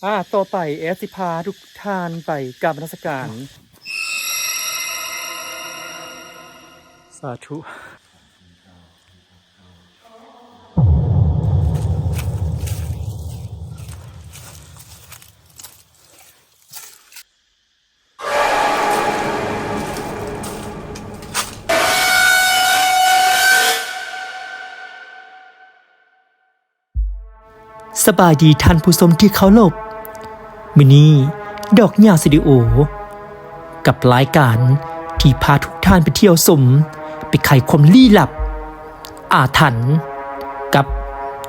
ອາ ຕໍ່ໄປແອດຊິພາທຸກທ່ານໄປກາບນະມັດສະການ. ສາທຸ. ສະບາຍດີທ່ານຜູ້ຊົມທີ່ເຄົາລົບ, ມື້ນີ້ດອກຫຍ້າສະຕູດິໂອ ກັບລາຍການທີ່ພາທຸກທ່ານໄປທ່ຽວຊົມ, ໄປໄຂຄວາມລີ້ລັບ, ອາຖັນ ກັບ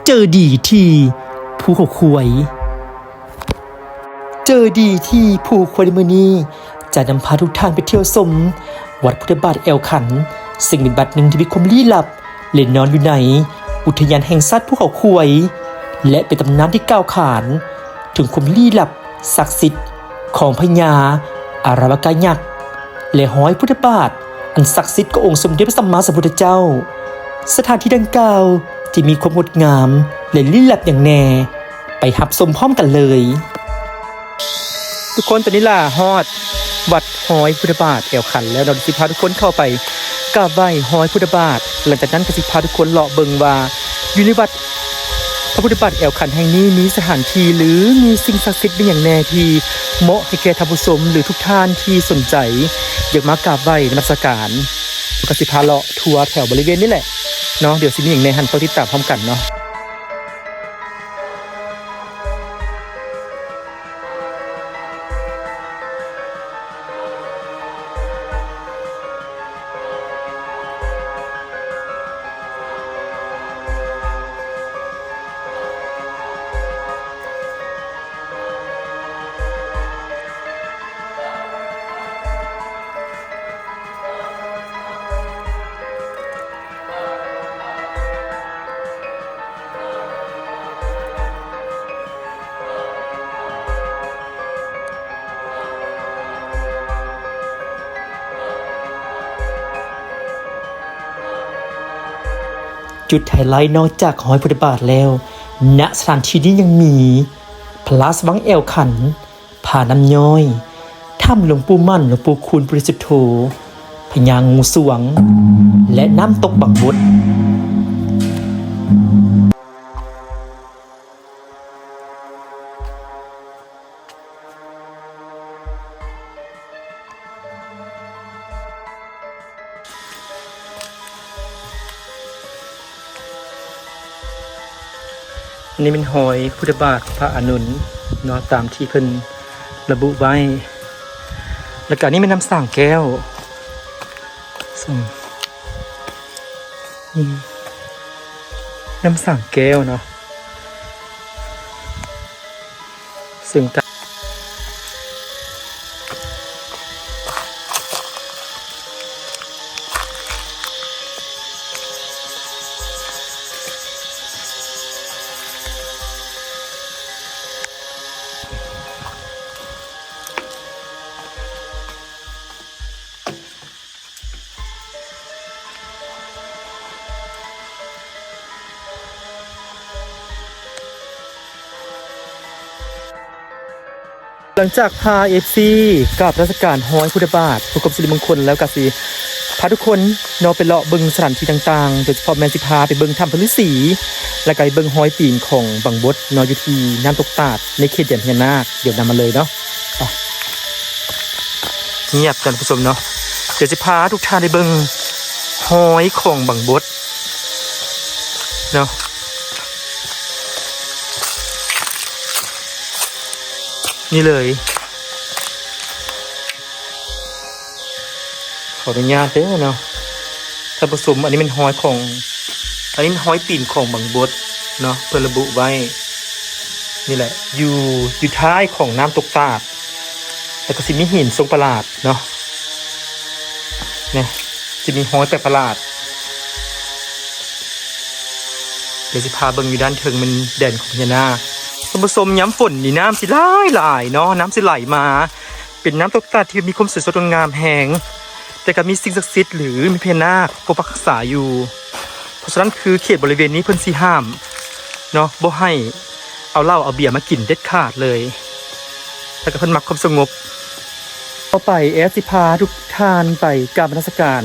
ເຈີດີທີ່ພູເຂົາຄວາຍ. ເຈີດີທີ່ພູເຂົາຄວາຍໃນມື້ນີ້ ຈະນຳພາທຸກທ່ານໄປທ່ຽວຊົມວັດພຸດທະບາດແອວຂັນ, ເຊິ່ງເປັນວັດໜຶ່ງທີ່ມີຄວາມລີ້ລັບ ແລະ ນອນຢູ່ໃນອຸທະຍານແຫ່ງຊາດພູເຂົາຄວາຍ ແລະ ເປັນຕຳນານທີ່ກ່າວຂານເຖິງຄວາມລີ້ລັບສັກສິດຂອງພະຍາອາລະວະກະຍັກ ແລະ ຮອຍພຸດທະບາດອັນສັກສິດຂອງອົງສົມເດັດພະສຳມາສຳພຸດທະເຈົ້າ. ສະຖານທີ່ດັ່ງກ່າວຈະມີຄວາມງົດງາມ ແລະ ລີ້ລັບຫຍັງແດ່? ໄປຮັບຊົມພ້ອມກັນເລີຍ. ທຸກຄົນ ຕອນນີ້ລາຮອດວັດຮອຍພຸດທະບາດແອວຂັນແລ້ວເນາະ, ຊິພາທຸກຄົນເຂົ້າໄປກາບໄຫວ້ຮອຍພຸດທະບາດ. ຫຼັງຈາກນັ້ນກໍຊິພາທຸກຄົນເລາະເບິ່ງວ່າ ຢູ່ໃນວັດ ພະພຸດທະບາດແອວຂັນແຫ່ງນີ້ ມີສະຖານທີ່ ຫຼື ມີສິ່ງສັກສິດມີຫຍັງແດ່ທີ່ເໝາະໃຫ້ແກ່ທ່ານຜູ້ຊົມ ຫຼື ທຸກທ່ານທີ່ສົນໃຈຢາກມາກາບໄຫວ້ນະມັດສະການ. ກໍຊິພາເລາະທົ່ວແຖວບໍລິເວນນີ້ແຫຼະເນາະ, ດຽວຊິມີຫຍັງແດ່ຫັ້ນ ເຝົ້າຕິດຕາມພ້ອມກັນເນາະ. ຈຸດໄຮໄລນອກຈາກຮອຍພຸດທະບາດແລ້ວ, ນະສະຖານທີ່ນີ້ຍັງມີພະລາຊະວັງແອວຂັນ, ຜານ້ຳຍ້ອຍ, ຖ້ຳຫຼວງປູ່ໝັ້ນ, ຫຼວງປູ່ຄູນ, ປູ່ລິສຸດໂທ, ພະຍາງູສວງ ແລະ ນ້ຳຕົກບັງບົດ. ອັນນີ້ແມ່ນຮອຍພຸດທະບາດພະອານົນເນາະ ຕາມທີ່ເພິ່ນລະບຸໄວ້. ແລ້ວກະອັນນີ້ແມ່ນນ້ຳສ້າງແກ້ວ ອືມ ນ້ຳສ້າງແກ້ວເນາະ ເຊິ່ງ ຫຼັງຈາກພາເອັຟຊີກາບນະມັດສະການຮອຍພຸດທະບາດ ເພື່ອຄວາມສິລິມົງຄົນແລ້ວ ກະຊິພາທຸກຄົນເນາະ ໄປເລາະເບິ່ງສະຖານທີ່ຕ່າງໆ ໂດຍສະເພາະແມ່ນຊິພາໄປເບິ່ງຖ້ຳພະລືສີ ແລ້ວກະໄປເບິ່ງຮອຍຕີນຂອງບັງບົດເນາະ ຢູ່ທີ່ນ້ຳຕົກຕາດ ໃນເຂດແດນພະຍານາກ. ດຽວນຳມາເລີຍເນາະ ໄປ. ງຽບທ່ານຜູ້ຊົມເນາະ ດຽວຊິພາທຸກທ່ານໄປເບິ່ງຮອຍຂອງບັງບົດເນາະ ນີ້ເລີຍ ຂໍອະນຸຍາດເດີເນາະ ທ່ານຜູ້ຊົມ ອັນນີ້ແມ່ນຮອຍຂອງ ອັນນີ້ແມ່ນຮອຍຕີນຂອງບັງບົດເນາະ ເພິ່ນລະບຸໄວ້ ນີ້ແຫຼະ ຢູ່ ຢູ່ທ້າຍຂອງນ້ຳຕົກຕາດ ແລ້ວກໍຊິມີຫີນຊົງປະຫຼາດເນາະ ນີ້ ຊິມີຮອຍແປກປະຫຼາດ ດຽວຊິພາເບິ່ງຢູ່ດ້ານເທິງ ແມ່ນແດນຂອງພະຍານາກ ທ່ານຜູ້ຊົມ. ຍາມຝົນນີ້ນ້ຳຊິຫຼາຍໆເນາະ ນ້ຳຊິໄຫຼມາ ເປັນນ້ຳຕົກຕາດທີ່ມີຄວາມສວຍສົດງົດງາມແຮງ ແຕ່ກໍມີສິ່ງສັກສິດ ຫຼື ມີພະຍານາກປົກປັກຮັກສາຢູ່. ເພາະສະນັ້ນຄືເຂດບໍລິເວນນີ້ເພິ່ນຊິຫ້າມເນາະ ບໍ່ໃຫ້ ເອົາເຫຼົ້າເອົາເບຍມາກິນເດັດຂາດເລີຍ ແລ້ວກໍເພິ່ນມັກຄວາມສະຫງົບ. ຕໍ່ໄປແອດຊິພາທຸກທ່ານໄປກາບນະມັດສະການ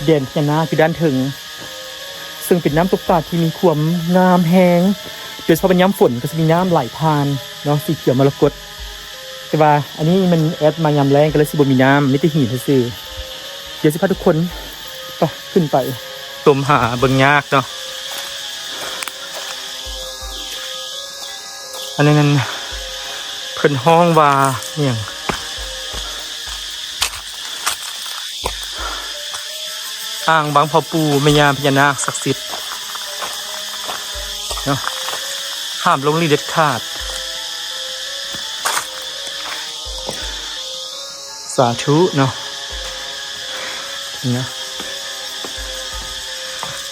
ແດນພະຍານາກຢູ່ດ້ານເທິງ ເຊິ່ງເປັນນ້ຳຕົກຕາດທີ່ມີຄວາມງາມແຮງ ໂດຍສະເພາະຍາມຝົນກໍຈະມີນ້ຳໄຫຼຜ່ານເນາະ ສີຂຽວມໍລະກົດ. ແຕ່ວ່າອັນນີ້ມັນແອດມາຍາມແລ້ງ ກໍເລີຍຊິບໍ່ມີນ້ຳ ມີແຕ່ຫີນຊື່ໆ. ດຽວຊິພາທຸກຄົນໄປ ຂຶ້ນໄປ ຊົມຫາເບິ່ງຍາກເນາະ. ອັນນີ້ນັ້ນ ເພິ່ນຮ້ອງວ່າຫຍັງ? ອ່າງບາງພໍ່ປູ່ແມ່ຍ່າພະຍານາກສັກສິດເນາະ ຫ້າມຫຼົງຫຼີ້ເດັດຂາດ. ສາທຸເນາະ ນີ້ນະ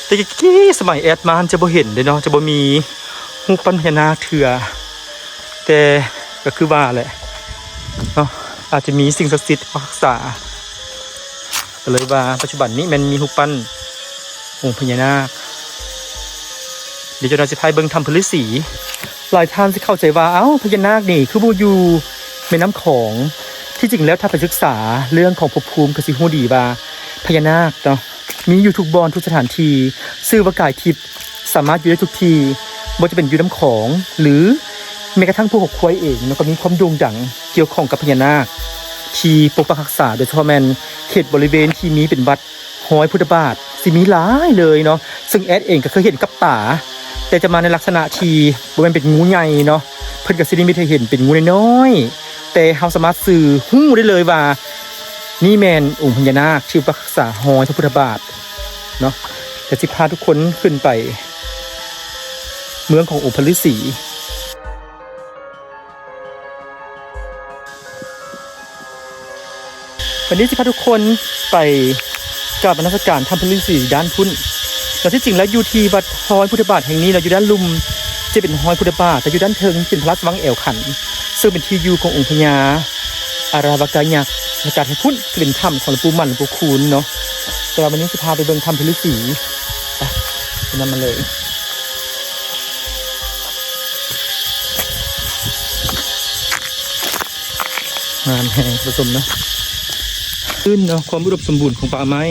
ແຕ່ກີ້ສະໄໝແອດມາຈະບໍ່ເຫັນເດ້ເນາະ ຈະບໍ່ມີຮູບປັ້ນພະຍານາກເທື່ອ ແຕ່ກໍຄືວ່າແຫຼະເນາະ ອາດຈະມີສິ່ງສັກສິດຮັກສາ ກໍເລີຍວ່າປັດຈຸບັນນີ້ແມ່ນມີຮູບປັ້ນອົງພະຍານາກ. ດຽວເຈົ້າໜ້າຊິພາໄປເບິ່ງຖ້ຳເພິ່ນລືສີ. ຫຼາຍທ່ານຊິເຂົ້າໃຈວ່າ ເອົ້າ ພະຍານາກນີ້ຄືບໍ່ຢູ່ແມ່ນ້ຳຂອງ? ທີ່ຈິງແລ້ວ ຖ້າໄປສຶກສາເລື່ອງຂອງພົບພູມ ກໍຊິຮູ້ດີວ່າພະຍານາກເນາະ ມີຢູ່ທຸກບ່ອນ ທຸກສະຖານທີ່ ຊື່ວ່າກາຍທິບ ສາມາດຢູ່ໄດ້ທຸກທີ່ ບໍ່ວ່າຈະເປັນຢູ່ນ້ຳຂອງ ຫຼື ແມ້ກະທັ່ງພູເຂົາຄວາຍເອງເນາະ ກໍມີຄວາມໂດ່ງດັງກ່ຽວຂ້ອງກັບພະຍານາກ ທີ່ປົກປັກຮັກສາ ໂດຍສະເພາະແມ່ນເຂດບໍລິເວນທີ່ມີເປັນວັດ ຮອຍພຸດທະບາດຊິມີຫຼາຍເລີຍເນາະ ເຊິ່ງແອດເອງກໍເຄີຍເຫັນກັບຕາ ແຕ່ຈະມາໃນລັກສະນະທີ່ບໍ່ແມ່ນເປັນງູໃຫຍ່ເນາະ ເພິ່ນກໍຊິນິມິດໃຫ້ເຫັນເປັນງູນ້ອຍໆ ແຕ່ເຮົາສາມາດສື່ຮູ້ໄດ້ເລີຍວ່າ ນີ້ແມ່ນອົງພະຍານາກທີ່ປັກຮັກສາຮອຍພະພຸດທະບາດເນາະ. ແຕ່ຊິພາທຸກຄົນຂຶ້ນໄປເມືອງຂອງອົງພະລືສີ. ວັນນີ້ຊິພາທຸກຄົນໄປກາບນະມັດສະການຖ້ຳເພິ່ນລືສີດ້ານພຸ້ນ. ແຕ່ທີ່ຈິງແລ້ວຢູ່ທີ່ວັດຮອຍພຸດທະບາດແຫ່ງນີ້ເນາະ ຢູ່ດ້ານລຸ່ມຈະເປັນຮອຍພຸດທະບາດ ແຕ່ຢູ່ດ້ານເທິງເປັນພະລາຊະວັງແອວຂັນ ເຊິ່ງເປັນທີ່ຢູ່ຂອງອົງພະຍາອາຣາວະກາຍັກ ແລະ ການທາງພຸ້ນຈະເປັນຖ້ຳຂອງຫຼວງປູ່ໝັ້ນ ຫຼວງປູ່ຄູນເນາະ. ແຕ່ວ່າວັນນີ້ຊິພາໄປເບິ່ງຖ້ຳເພິ່ນລືສີ ໄປ ໄປນຳມາເລີຍ. ງາມແຮງ ທ່ານຜູ້ຊົມເນາະ ອື່ນເນາະ ຄວາມອຸດົມສົມບູນຂອງປ່າໄມ້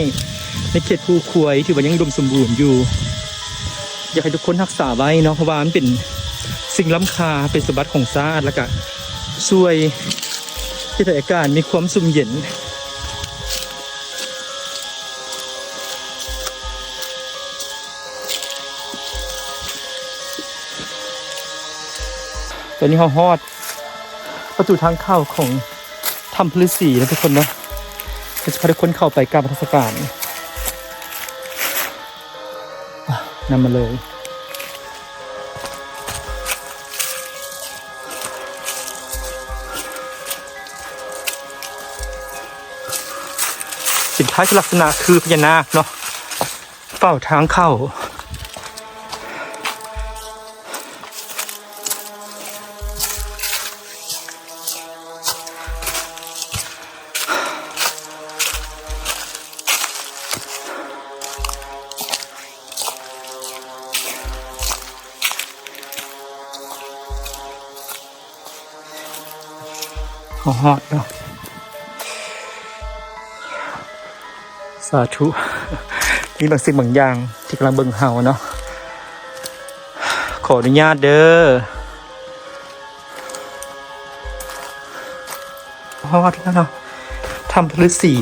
ໃນເຂດພູຄວາຍ ຖືວ່າຍັງອຸດົມສົມບູນຢູ່. ຢາກໃຫ້ທຸກຄົນຮັກສາໄວ້ເນາະ ເພາະວ່າມັນເປັນສິ່ງລ້ຳຄ່າ ເປັນສົມບັດຂອງຊາດ ແລ້ວກະຊ່ວຍເຮັດໃຫ້ອາກາດມີຄວາມຊຸ່ມເຢັນ. ຕອນນີ້ເຮົາຮອດປະຕູທາງເຂົ້າຂອງຖ້ຳເພິ່ນລືສີແລ້ວທຸກຄົນເນາະ ເຮົາຈະພາທຸກຄົນເຂົ້າໄປກາບນະມັດສະການ ນຳມາເລີຍ. ເປັນຄ້າຍຄືລັກສະນະຄືພະຍານາກເນາະ ເຝົ້າທາງເຂົ້າ. ເຮົາຮອດແລ້ວ ສາທຸ. ມີບາງສິ່ງບາງຢ່າງທີ່ກຳລັງເບິ່ງເຮົາເນາະ ຂໍອະນຸຍາດເດີ. ຮອດແລ້ວເນາະ ຖ້ຳເພິ່ນລືສີ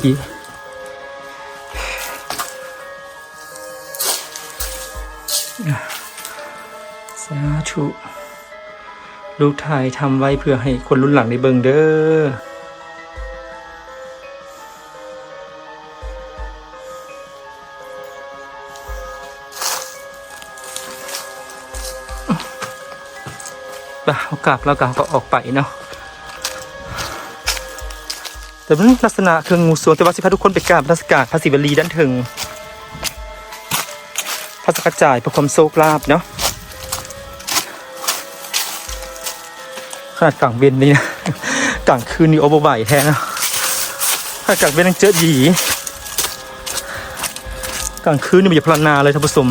ສາທຸ. ລູກຖ່າຍທຳໄວ້ເພື່ອໃຫ້ຄົນລຸ້ນຫຼັງໄດ້ເບິ່ງເດີ. ໄປ ເຮົາກາບແລ້ວກໍ ເຮົາກໍອອກໄປເນາະ. ແຕ່ມັນລັກສະນະຄືງູສວງ ແຕ່ວ່າຊິພາທຸກຄົນໄປກາບນະມັດສະການພະສີວະລີດ້ານເທິງ ພະສັງກະຈາຍເພື່ອຄວາມໂຊກລາບເນາະ. ຂະໜາດກາງເວັນນີ້ນະ ກາງຄືນນີ້ ໂອ້ ບໍ່ໄຫວແທ້ເນາະ. ຂະໜາດກາງເວັນຍັງເຈີດຢີ ກາງຄືນນີ້ບໍ່ຢາກພັນລະນາເລີຍທ່ານຜູ້ຊົມ.